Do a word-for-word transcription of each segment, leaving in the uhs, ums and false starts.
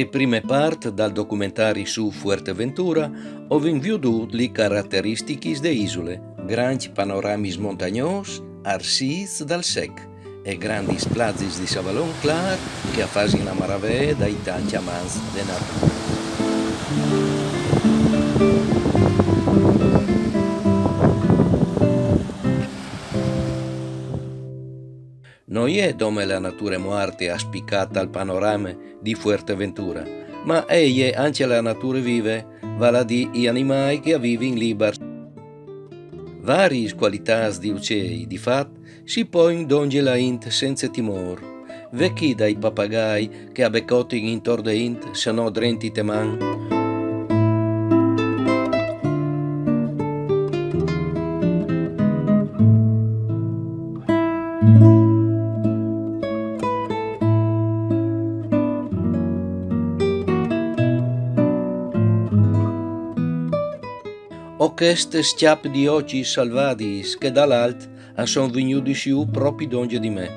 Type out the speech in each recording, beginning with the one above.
Te prime part dal documentari su Fuerteventura o vin viodût li carateristichis de isule, grancj panoramis montagnôs, arsîts dal sec, e grandis platzis di savalon clâr che a fasin la maravee dai tancj amants de natûr. No je dome la nature muarte a spicâ tal panorame di Fuerteventura, ma e je ancje la nature vive, vâl a dî i animâi che a vivin libars. Variis cualitâts di ucei, di fat, si poin dongje la int cence timôr. Ve chi dai papagai che a becotin intor de int, se no drenti te man. O chest scjap di ocjis salvadis che dal alt a son vignudis jù propi dongje di me.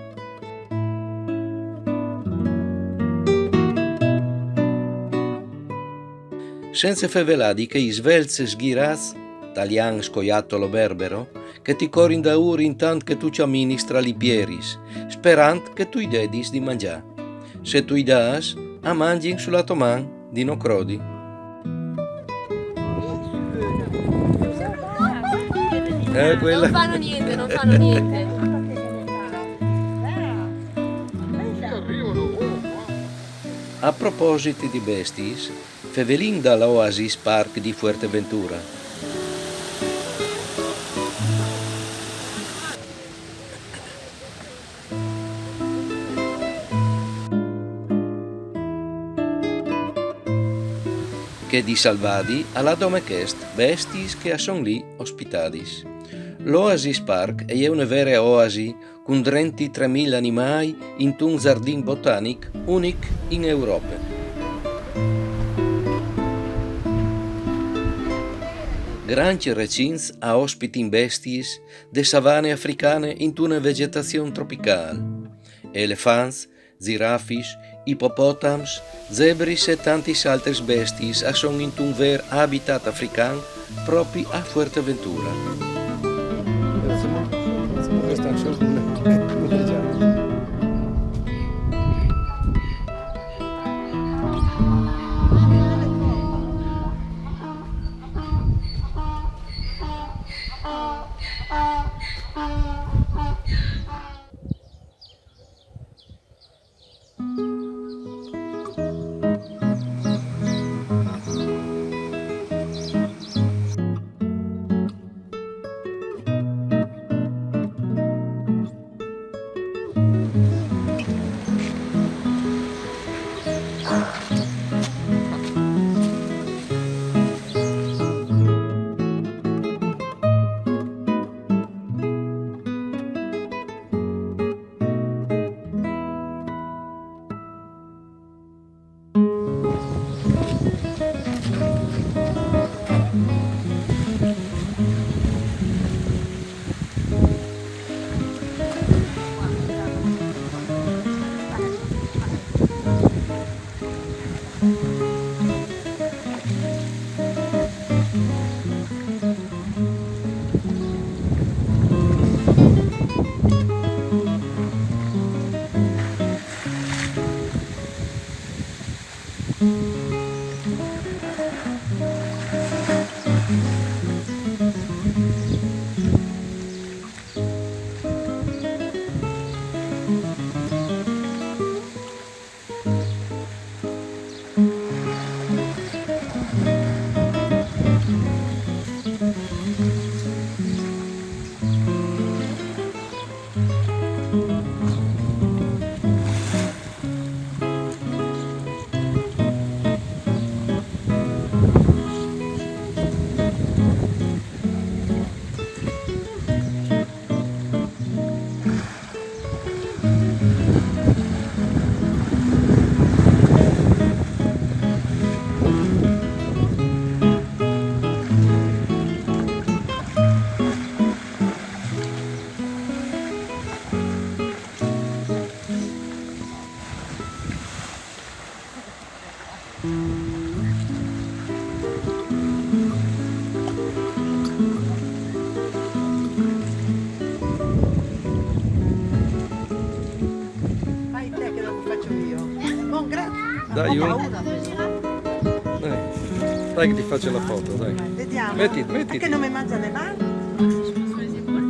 Cence fevelâ di chei svelts sghirâts, talian scoiattolo berbero, che ti corin daûr intant che tu cjaminis tra li pieris, sperant che tu i dedis di mangjâ. Se tu i dâs, a mangjin su la tô man, di no crodi. Eh, quella. Non fanno niente, non fanno niente. A proposit di bestiis, fevelìn dal Oasis Park di Fuerteventura. Che di salvadi al à dome chest, bestiis che a son li ospitadis. L'Oasis Park e je une vere oasi cun drenti tremil animâi intun zardin botanic unic in Europe. Grancj recints a ospitin bestiis de savane africane intune vegetazion tropicâl. Elefants, zirafis, ipopotams, zebris e tantis altris bestiis a son intun vêr abitat african propi a Fuerteventura. Dai, un. Dai. Dai che ti faccio la foto, dai. Vediamo. Metti, metti. Perché non mi mangia le mani?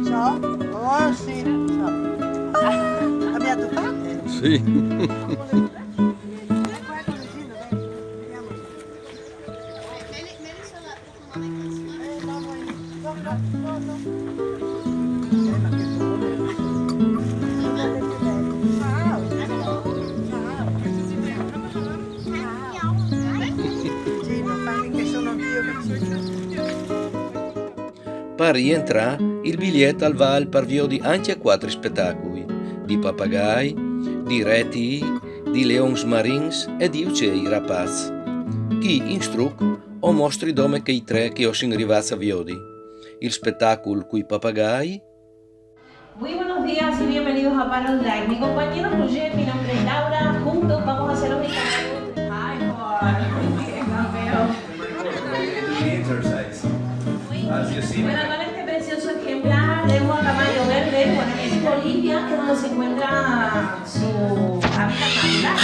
Ciao. Oh, sì. Ciao. Ah, abbiamo fatto? Sì. Par jentrâ, il biliet al vâl par viodi ancje cuatri spetacui, di papagai, di retii, di leons marins e di ucei rapaçs. Chi in struc o mostri dome chei trê che o sin rivâts a viodi. Il spetacul cui papagai. Muy buenos días y bienvenidos a Parrot Live. Mi compañero Roger, mi nombre es Laura. Juntos vamos a hacer los escalones. Ay, por... Campeón. Bueno, con este precioso ejemplar de un guacamayo verde, Guacamayos Bolivia, que es donde se encuentra su hábitat natural.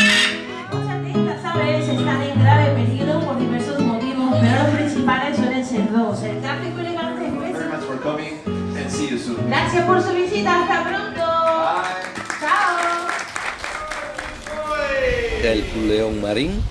Muchas de estas aves están en grave peligro por diversos motivos, pero los principales suelen ser dos: el tráfico ilegal de especies. Very much for coming and see you soon. Gracias por su visita, hasta pronto. Bye. Chao. Del leon marin.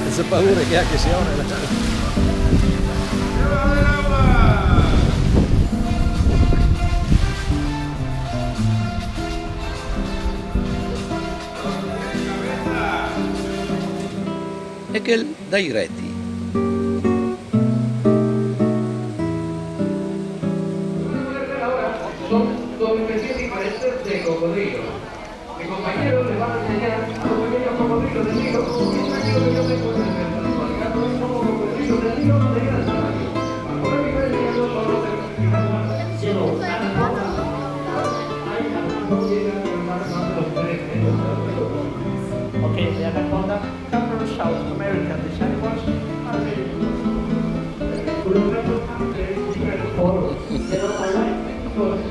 Esa paura che ha che sia ora. E chel dai retii. Son dos especies diferentes de cocodrilo. Mi compañero les va a enseñar a los pequeños cocodrilos del Nilo y es aquí donde yo me encuentro en el Nilo. Como cocodrilos del Nilo de gran tamaño. Para poder diferenciarlos solo tenemos que... Cielo, anaconda. Hay anaconda, no llega a hermano más de los tres metros. Ok, the anaconda come from South America, the shark was. Pero I like because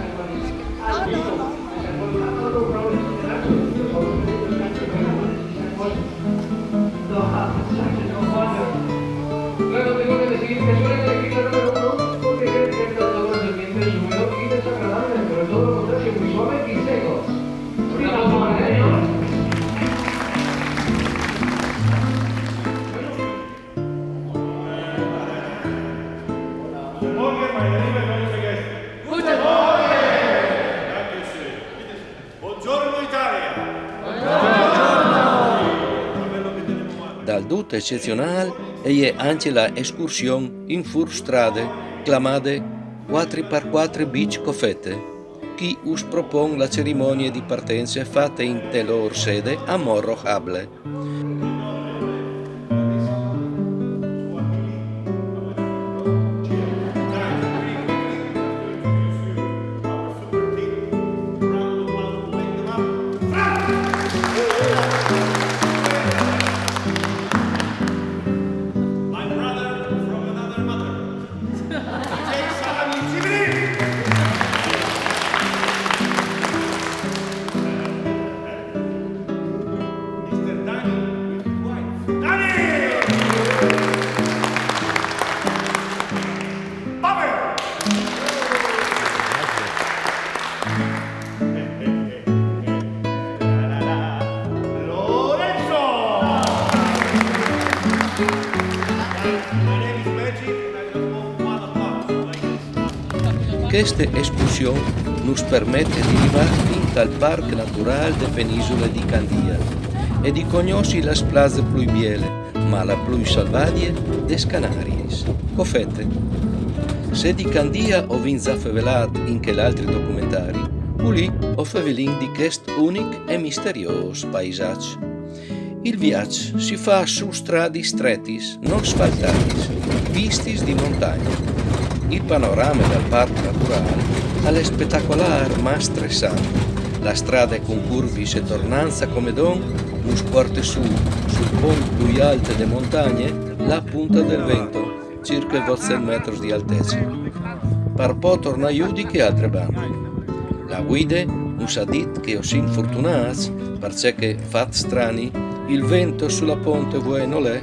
Claro, tengo que decir que suelen elegir la número uno porque creen que es la mejor serpiente y húmedo y desagradable, pero todo lo contrario, muy suave y seco. Una palabra, ¿eh? Guten Morgen, meine lieben Leute, Gäste. Guten Morgen! Dankeschön. Buongiorno Italia! Dal dut ecezionâl e je ancje la escursion in fûr strade, clamade cuatri par cuatri Beach Cofete, chi us propon la cerimonie di partence fate inte lôr sede a Morro Hable. Cheste escursion nus permet di rivâ fin tal Parc Naturâl de Penisule di Candia e di cognossi la splaze plui biele, ma la plui salvadie des Canariis, Cofete. Se di Candia o vin za fevelât in chel altri documentari, Pulì o fevelìn di chest unic e misteriôs paisaç. Il viaç si fa su stradis stretis, no sfaltadis, pistis di montagne. Il panorame dal parc naturâl al è spetacolâr ma stressant. La strade cun curvis e tornanza come don nus puarte su, sul pont plui alt de montagne, la Punta del Vento, cirche votcent metros di altece, par po tornâ jù di chê altre bande. La vuide nus à dit che o sin fortunâts, parcè che, fat strani, il vento su la ponte vuê nol è,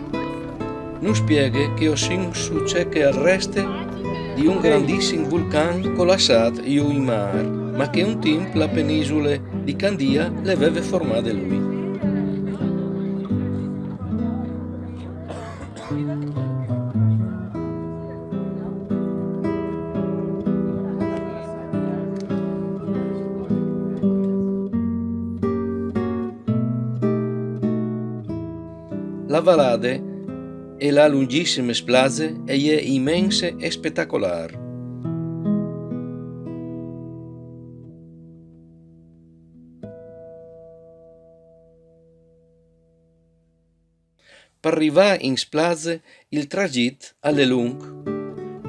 nus spieghe che o sin su ce che al reste di un grandissim vulcan colassât jù in mâr, ma che un timp la penisule di Candia le veve formade lui. La valade e la lungjissime splaze e je imense e spetacolâr. Par rivâ in splaze il tragit al è lunc.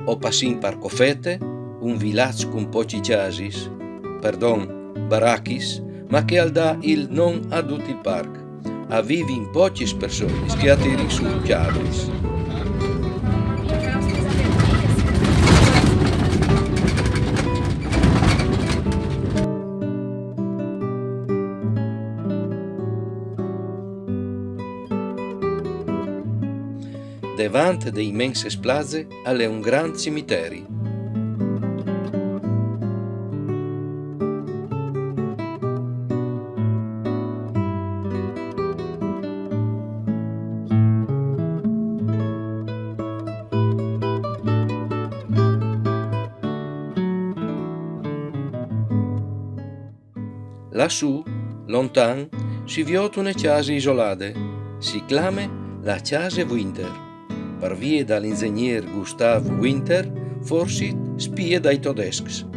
O passìn par Cofete, un vilaç cun pocjis cjasis, pardon, barachis, ma che al dà il non a dut il parc. A vivin pocjis personis che a tirin sù cjavis. Devant de imense splaze al è un grant cimiteri. Lassù, lontan, si viôt une cjase isolade, si clame la cjase Winter, par vie dal inzegnîr Gustav Winter, forsit spie dai todescs.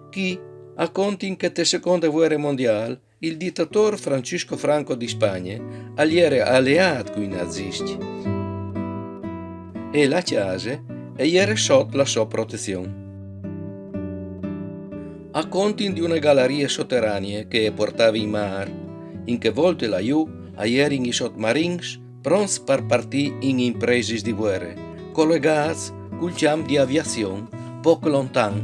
Chi a contin che te seconde vuere mondiâl il ditatôr Francisco Franco di Spagne al jere aleât cui naziscj e la cjase e jere sot la sô protezion. A contin di une galarie soteranie che e puartave in mâr, in chê volte là jù a jerin i sotmarins pronts par partî in impresis di vuere, colegâts cul cjamp di aviazion pôc lontan.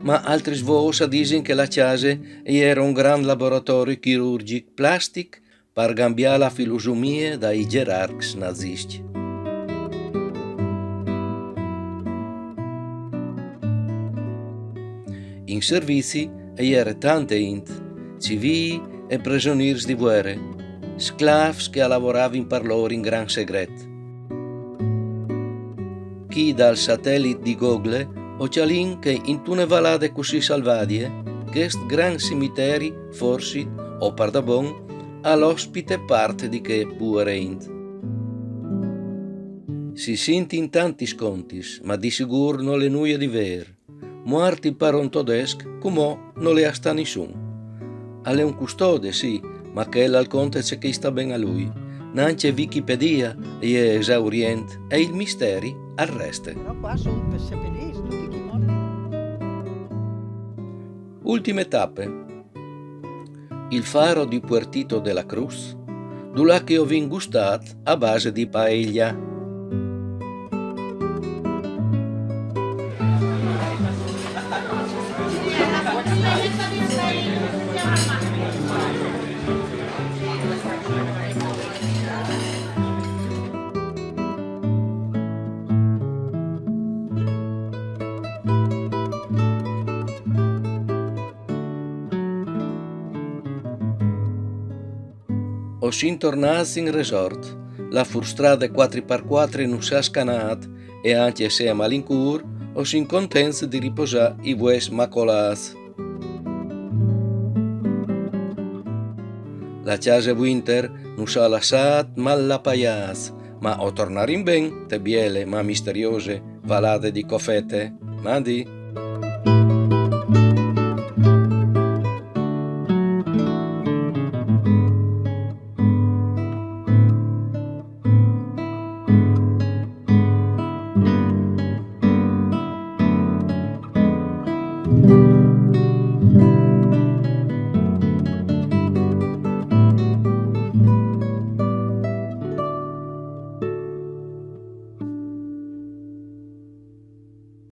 Ma altris vôs a disin che la cjase e jere un grant laboratori chirurgjic plastic par gambiâ la filosumie dai gjerarcs naziscj. In servizi e jere tante int, civîi e presonîrs di vuere, sclâfs che a lavoravin par lôr in grant segret. Chi dal satelit di Google o cjalìn che intune valade cussì salvadie, chest grant cimiteri, forsit, o pardabon, al ospite part di chê puare int. Si sintin tantis contis, ma di sigûr nol è nuie di vêr. Muart il paron todesc, cumò nol è a stâ nissun. Al è un custode, sì, ma chel al conte ce che i sta ben a lui. Nancje Wikipedia e je esaurient e il misteri al reste. Però qua son seppellîts tutti chi morti. Ultime tape. Il faro di Puertito de la Cruz, dulà che o vin gustât a base di paella. O sin tornâts in resort. La furstrade cuatri par cuatri nus à scanât e ancje se a malincûr, o sin contents di riposâ i vues macolâts. La cjase Winter nus à lassât malapaiâts, ma o tornarìn ben te biele ma misteriose valade di Cofete. Mandi!